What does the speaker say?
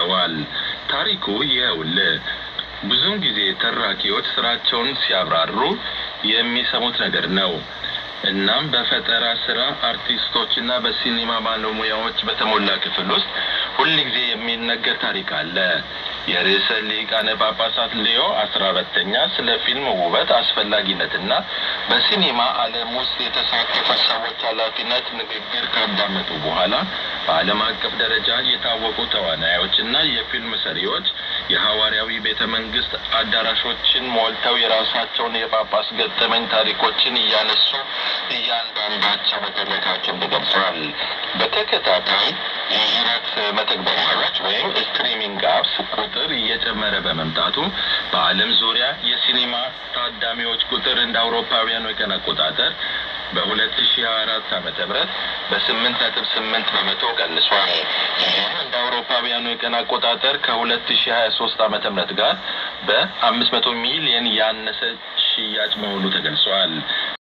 አቅርበዋል። ታሪኩ ይኸውልህ። ብዙውን ጊዜ ተራኪዎች ስራቸውን ሲያብራሩ የሚሰሙት ነገር ነው። እናም በፈጠራ ስራ አርቲስቶችና በሲኒማ ባለሙያዎች በተሞላ ክፍል ውስጥ ሁልጊዜ የሚነገር ታሪክ አለ። የርዕሰ ሊቃነ ጳጳሳት ሊዮ 14ኛ ስለ ፊልም ውበት አስፈላጊነትና በሲኒማ ዓለም ውስጥ የተሳተፉ ሰዎች ኃላፊነት ንግግር ካዳመጡ በኋላ፣ በዓለም አቀፍ ደረጃ የታወቁ ተዋናዮችና የፊልም ሰሪዎች የሐዋርያዊ ቤተ መንግስት አዳራሾችን ሞልተው የራሳቸውን የጳጳስ ገጠመኝ ታሪኮችን እያነሱ እያንዳንዳቸው መተረካቸው ተገልጿል። በተከታታይ የይረት መተግበሪያዎች ወይም streaming apps ቁጥር እየጨመረ በመምጣቱ በዓለም ዙሪያ የሲኒማ ታዳሚዎች ቁጥር እንደ አውሮፓውያኑ የቀን አቆጣጠር በ2024 ዓ.ም. በ8.8% ቀንሷል። ይህም እንደ አውሮፓውያኑ የቀን አቆጣጠር ከ2023 ዓ.ም. ጋር በ500 ሚሊየን ያነሰ ሽያጭ መሆኑ ተገልጿል።